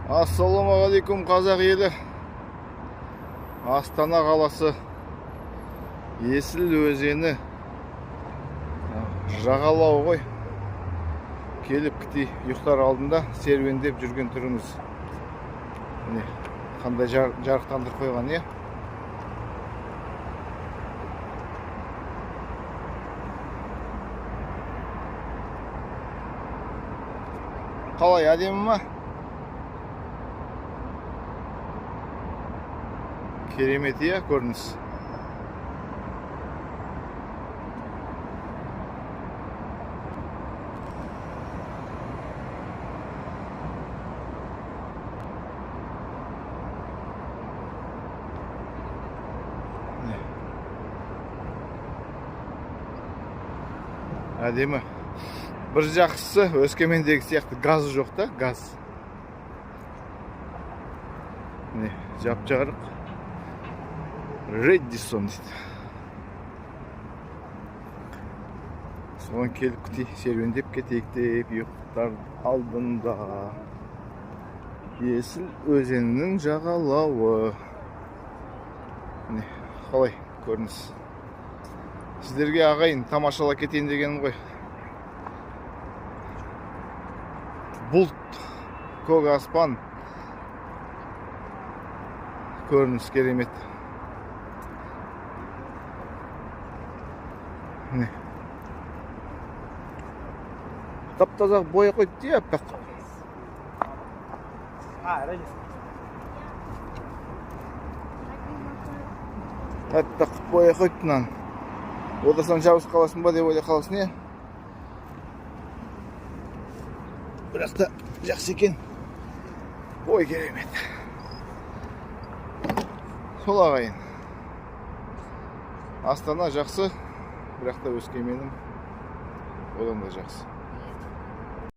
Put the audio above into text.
Ассалаумағалейкум, қазақ елі. Астана қаласы, Есіл өзені жағалауы ғой. Келіп кіти ұйықтар алдында серуендеп жүрген түріміз. Міне, қандай жарықтандырып қойған, иә? Қалай, әдемі ма? Керемет, иә, көрініс. Міне. Әдемі. Бір жақсысы, Өскемендегі сияқты газы жоқ та, газ. Міне, жап жарық. Реддисон дейді. Соған келіп күтей, серуендеп кетейік деп ұйықтар алдында. Есіл өзенінің жағалауы. Міне, қалай көрініс. Сіздерге, ағайын, тамашалап кетейін дегенім ғой. Бұлт, көк аспан. Көрініс керемет. Міне. Тап-таза боя қойыпты, иә, аппақ. А, разница. Аппақ боя қойыпты мынаны. Отырсаң жабысып қаласың ба деп ойлай қаласың, иә? Бірақ та жақсы екен. Ой, керемет. Сол, ағайын. Астана жақсы, бірақ та Өскеменім одан да жақсы.